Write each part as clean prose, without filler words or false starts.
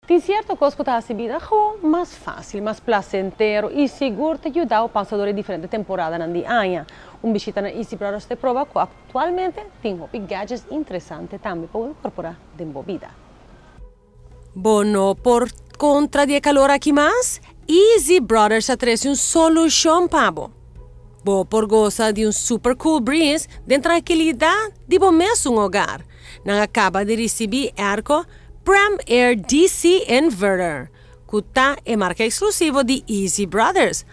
Tin cierto cos cu ta haci bida gewoon mas facil, mas placentero y sigur ta yuda bo pasa door e diferente temporadanan di aña. Un bishita na Easy Brothers ta e proba cu actualmente tin hopi gadgets interesante tambe pa bo incorpora den bo bida. Bo no por contra di e calor aki mas? Easy Brothers a trece un solucion pa bo. Bo por goza di un super cool breeze den trankilidad di bo mesun hogar. Nan a caba di ricibi airco Prem Air DC Inverter, cu ta e marca exclusivo di Easy Brothers.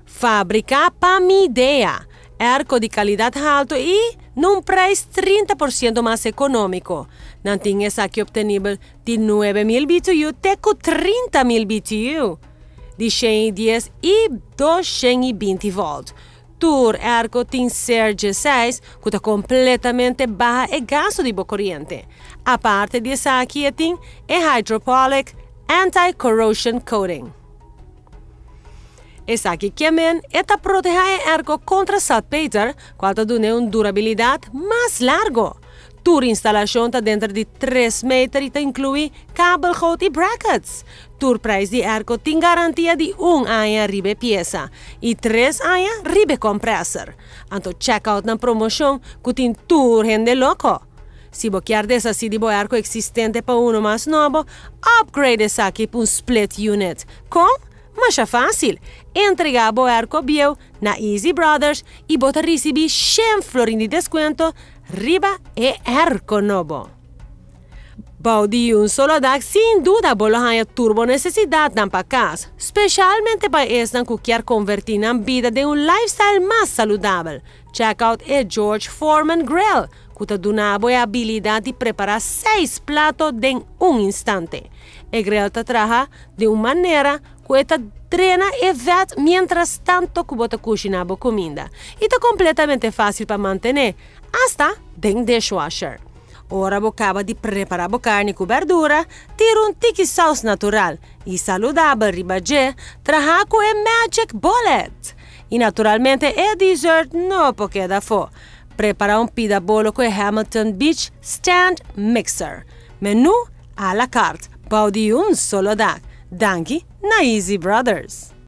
Fabrica pa Midea, airco di calidad halto y na un prijs 30% mas economico. Nan tin esaki obtenibel di 9000 BTU te cu 30.000 BTU, di 110 y 220 volt. Tur airco tin SEER 6, cu ta completamente baha e gasto di bo coriente. Aparte di esaki, tin e Hydropolic Anti-Corrosion Coating. Esaki kiermen e ta proteha e airco contra saltpeter, cual ta duna un durabilidad mas largo. Tur instalacion ta denter di 3 meter y ta inclui kabelgoot y brackets. Tur prijs di airco tin garantia di un aña riba pieza y 3 aña riba compressor. Anto check out nan promocion cu tin tur hende loco. Si bo kier deshaci di bo airco existente pa uno mas nobo, upgrade esaki pa un split unit. Con? Masha facil. Entrega bo airco bieu na Easy Brothers y bo ta ricibi 100 florin di descuento riba e airco nobo. Bou di un solo dak, sin duda bo lo haya tur bo necesidadnan pa cas, specialmente pa esnan cu kier converti nan bida den un lifestyle mas saludabel. Check out e George Foreman Grill, cu ta duna bo e habilidad di prepara seis plato den un instante. E grill ta traha di un manera cu e ta drena e vet mientras tanto cu bo ta cushina bo cuminda. Y ta completamente facil pa mantene, hasta den dishwasher. Ora bo caba di prepara bo carni cu berdura, tira un tiki saus natural y saludabel riba dje, traha cu e Magic Bullet. Y naturalmente e dessert no por keda afo. Prepara un pida bolo cu e Hamilton Beach Stand Mixer. Menu à la carte, bou di un solo dak. Danki na Easy Brothers.